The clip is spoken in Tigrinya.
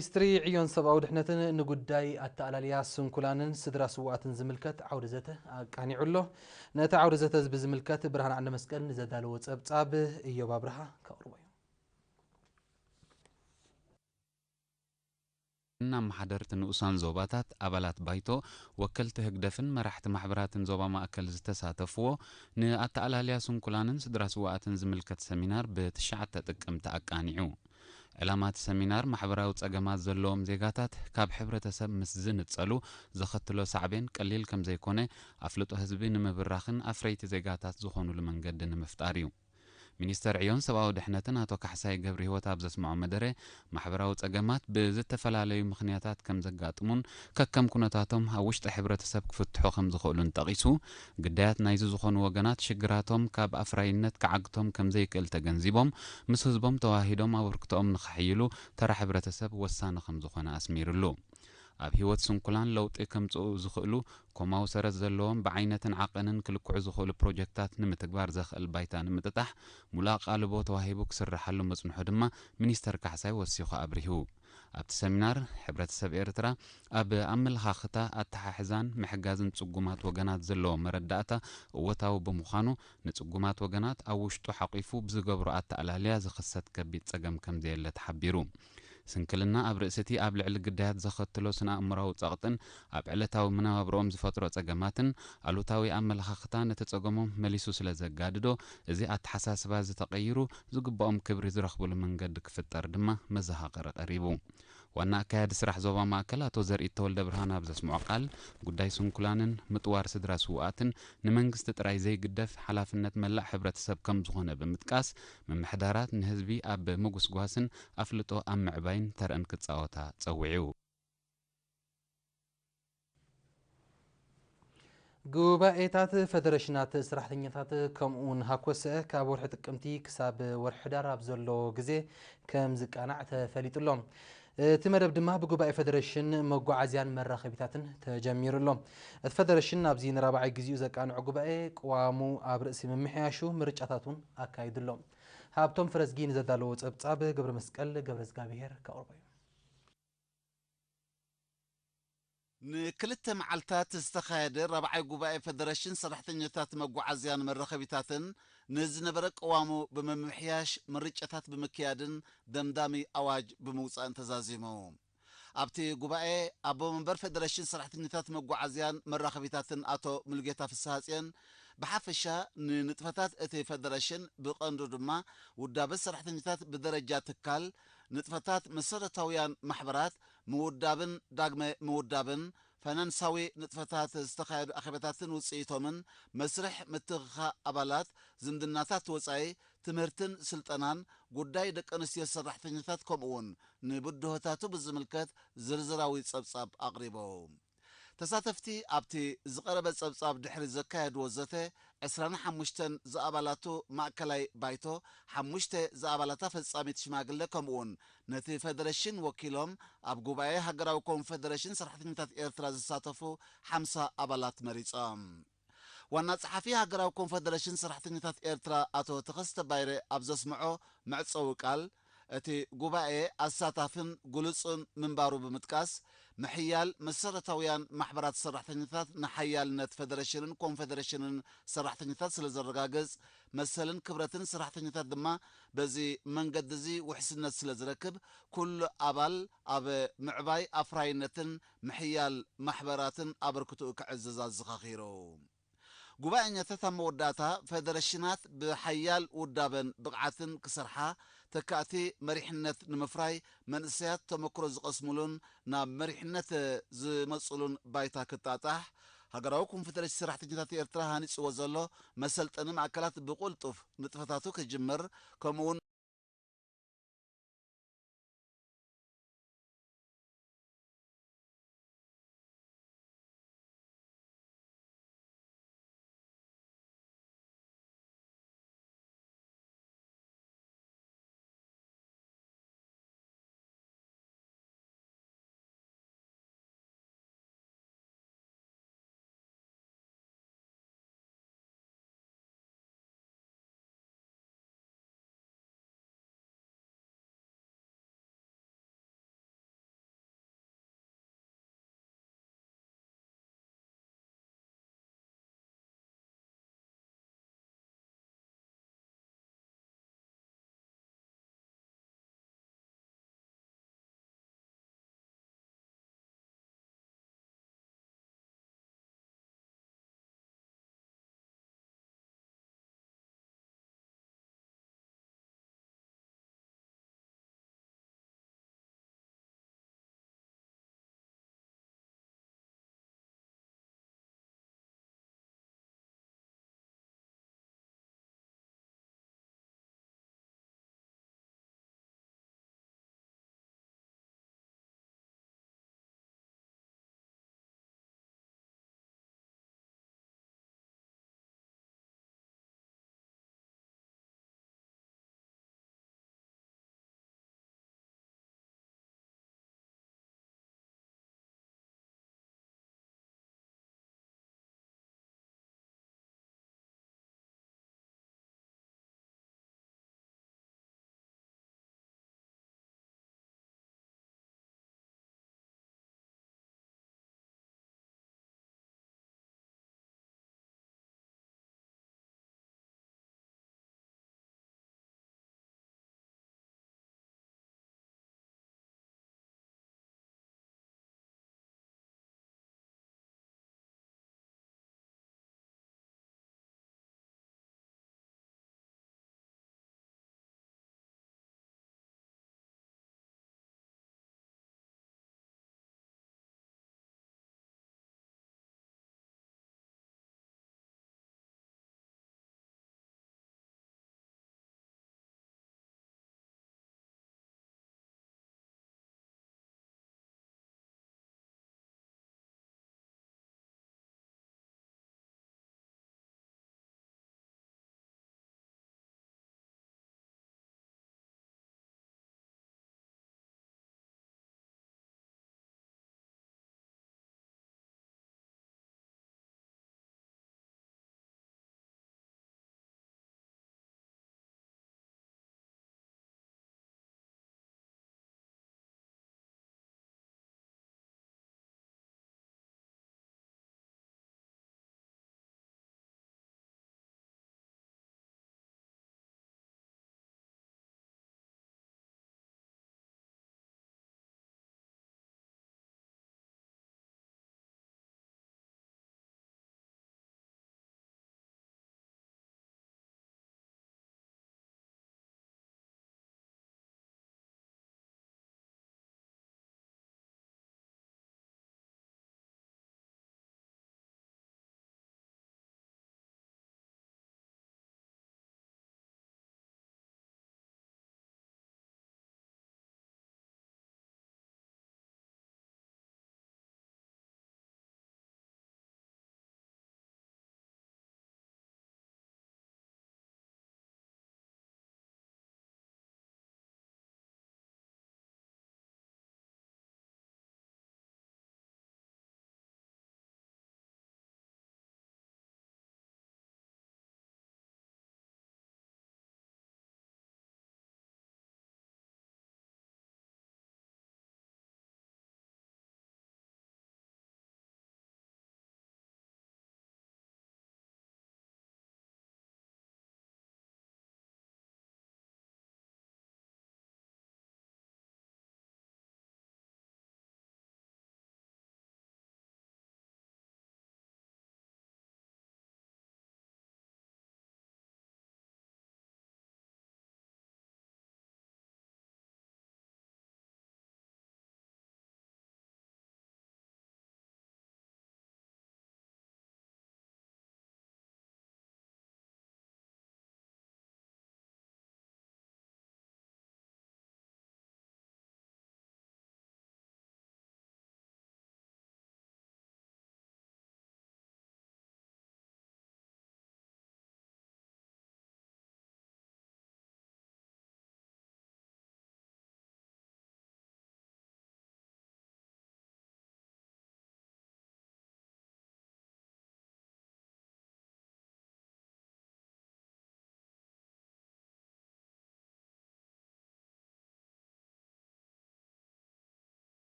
ሚኒስትሪ ዕዮን ሰብኣዊ ድሕነትን ንጉዳይ ኣተኣላልያ ስንኩላንን ስድራ ስውኣትን ዝምልከት ዓውደ ዘተ ኣቃኒዑ ኣሎ። ነቲ ዓውደ ዘተ ብዝምልከት ብርሃን ዓንደ መስቀል ንዘዳለዎ ጸብጻብ እዮብ ኣብርሃ ከቕርቦ እዩ። እና ኣመሓደርቲ ንኡሳን ዞባታት፣ ኣባላት ባይቶ፣ ወከልቲ ህግደፍን መራሕቲ ማሕበራትን ዞባ ማእከል ዝተሳተፍዎ ንኣተኣላልያ ስንኩላንን ስድራ ስውኣትን ዝምልከት ሰሚናር ብትሽዓተ ጥቅምቲ ኣቃኒዑ። ዕላማ እቲ ሰሚናር ማሕበራዊ ጸገማት ዘለዎም ዜጋታት ካብ ሕብረተሰብ ምስ ዝንጸሉ ዘኸትሎ ሳዕቤን ቀሊል ከምዘይኮነ ኣፍልጦ ህዝቢ ንምብራኽን ኣፍረይቲ ዜጋታት ዝኾኑሉ መንገዲ ንምፍጣር እዩ። ሚኒስተር ዕዮን ሰብኣዊ ድሕነትን ኣቶ ካሕሳይ ገብረሂወት ኣብ ዘስምዖ መደረ፣ ማሕበራዊ ጸገማት ብዝተፈላለዩ ምኽንያታት ከም ዘጋጥሙን ከከም ኩነታቶም ኣብ ውሽጢ ሕብረተሰብ ክፍትሑ ከም ዝኽእሉን ጠቒሱ፣ ግዳያት ናይዚ ዝኾኑ ወገናት ሽግራቶም ካብ ኣፍራይነት ክዓግቶም ከም ዘይክእል ተገንዚቦም፣ ምስ ህዝቦም ተዋሂዶም ኣበርክቶኦም ንኸሕይሉ ተራ ሕብረተሰብ ወሳኒ ከም ዝኾነ ኣስሚሩሉ። ኣብ ህይወት ስንኩላን ለውጢ ከምጽኡ ዝኽእሉ ኮማዊ ሰረት ዘለዎም ብዓይነትን ዓቐንን ክልክዑ ዝኽእሉ ፕሮጀክታት ንምትግባር ዘኽእል ባይታ ንምጥጣሕ ሙሉእ ኣቓልቦ ተዋሂቡ ክስርሓሉ ምጽንሑ ድማ ሚኒስተር ካሕሳይ ወሲኹ ኣብሪሁ። ኣብቲ ሰሚናር ሕብረተሰብ ኤርትራ ኣብ ኣመለኻኽታ ኣተሓሕዛን ምሕጋዝን ጽጉማት ወገናት ዘለዎ መረዳእታ እወታዊ ብምዃኑ ንጽጉማት ወገናት ኣብ ውሽጡ ሓቒፉ ብዝገብሮ ኣተኣላልያ ዝኽሰት ከቢድ ጸገም ከምዘየለ ተሓቢሩ። ስንክልና ኣብ ርእሲ እቲ ኣብ ልዕሊ ግዳያት ዘኸትሎ ስነ-ኣእምሮኣዊ ጸቕጥን ኣብ ዕለታዊ መነባብሮኦም ዝፈጥሮ ጸገማትን ኣሉታዊ ኣመለኻኽታ ነቲ ጸገሞም መሊሱ ስለ ዘጋድዶ፣ እዚ ኣተሓሳስባ እዚ ተቐይሩ ዝግብኦም ክብሪ ዝረኽብሉ መንገዲ ክፍጠር ድማ መዘኻኸሪ ቀሪቡ። ዋና ኣካያዲ ስራሕ ዞባ ማእከል ኣቶ ዘርኢት ተወልደብርሃን ኣብ ዘስምዖ ቃል፣ ጉዳይ ስንኩላንን ምጥዋር ስድራ ስዉኣትን ንመንግስቲ ጥራይ ዘይግደፍ ሓላፍነት መላእ ሕብረተሰብ ከም ዝኾነ ብምጥቃስ፣ ምምሕዳራት ንህዝቢ ኣብ ምጉስጓስን ኣፍልጦ ኣብ ምዕባይን ተረአን ክጻወታ ጸዊዑ። ጉባኤታት ፈደረሽናት ሰራሕተኛታት ከምኡውን ሃኮሰ ካብ ወርሒ ጥቅምቲ ክሳብ ወርሒ ሕዳር ኣብ ዘሎ ግዜ ከም ዝቃናዕ ተፈሊጡ ኣሎ። እቲ መደብ ድማ ብጉባኤ ፈደረሽን መጓዓዝያን መራኸቢታትን ተጀሚሩ ኣሎ። እቲ ፈደረሽን ኣብዚ ንራብዓይ ግዜኡ ዘቃንዖ ጉባኤ ቅዋሙ ኣብ ርእሲ ምምሕያሹ ምርጫታት እውን ኣካይዱ ኣሎ። ሃብቶም ፈረዝጊ ንዘዳለዎ ጸብጻብ ገብረ መስቀል ገብረ እግዚኣብሔር ከቕርቦ እዩ። ንክልተ መዓልታት ዝተኻየደ ራብዓይ ጉባኤ ፈደረሽን ሰራሕተኛታት መጓዓዝያን መራኸቢታትን ንዝነበረ ቅዋሙ ብምምሕያሽ ምርጫታት ብምክያድን ደምዳሚ ኣዋጅ ብምውፃእን ተዛዚሙ። ኣብቲ ጉባኤ ኣቦ መንበር ፈደረሽን ሰራሕተኛታት መጓዓዝያን መራኸቢታትን ኣቶ ሙሉጌታ ፍስሃጽዮን ብሓፈሻ ንንጥፈታት እቲ ፈደረሽን ብቐንዱ ድማ ውዳበ ሰራሕተኛታት ብደረጃ ትካል፣ ንጥፈታት መሰረታውያን ማሕበራት ምውዳብን ዳግመ ምውዳብን፣ ፋይናንሳዊ ንጥፈታት ዝተኻየዱ ኣኼባታትን ውፅኢቶምን፣ መስርሕ ምትኽኻእ ኣባላት፣ ዝምድናታት ወፃኢ፣ ትምህርትን ስልጠናን፣ ጉዳይ ደቂ ኣንስትዮ ሰራሕተኛታት ከምኡ እውን ንብድሆታቱ ብዝምልከት ዝርዝራዊ ፀብፃብ ኣቕሪቦም። ተሳተፍቲ ኣብቲ ዝቐረበ ጸብጻብ ድሕሪ ዘካየድዎ ዘተ፣ ዕስራን ሓሙሽተን ዝኣባላቱ ማእከላይ ባይቶ፣ ሓሙሽተ ዝኣባላታ ፈጻሚት ሽማግለ ከምኡውን ነቲ ፈደረሽን ወኪሎም ኣብ ጉባኤ ሃገራዊ ኮንፈደረሽን ሰራሕተኛታት ኤርትራ ዝሳተፉ ሓምሳ ኣባላት መሪጾም። ዋና ጸሓፊ ሃገራዊ ኮንፈደረሽን ሰራሕተኛታት ኤርትራ ኣቶ ተኸስተ ባይረ ኣብ ዘስምዖ መዕጸዊ ቃል፣ እቲ ጉባኤ ኣሳታፍን ግሉጽን ምንባሩ ብምጥቃስ፣ ምሕያል መሰረታውያን ማሕበራት ሰራሕተኛታት ንሓያልነት ፈደረሽንን ኮንፈደረሽንን ሰራሕተኛታት ስለ ዘረጋግጽ፣ መሰልን ክብረትን ሰራሕተኛታት ድማ በዚ መንገዲ እዚ ውሕስነት ስለ ዝረክብ፣ ኩሉ ኣባል ኣብ ምዕባይ ኣፍራይነትን ምሕያል ማሕበራትን ኣበርክትኡ ከዕዝዝ ኣዘኻኺሩ። ጉባኤኛታት ኣብ መወዳእታ፣ ፈደረሽናት ብሓያል ውዳበን ብቕዓትን ክሰርሓ፣ ተካእቲ መሪሕነት ንምፍራይ፣ መንእሰያት ተመክሮ ዝቐስሙሉን ናብ መሪሕነት ዝመጽኡሉን ባይታ ክጣጣሕ፣ ሃገራዊ ኮንፈደረሽን ሰራሕተኛታት ኤርትራ ሃኒጽዎ ዘሎ መሰልጠኒ ማእከላት ብቕልጡፍ ንጥፈታቱ ክጅምር፣ ከምኡውን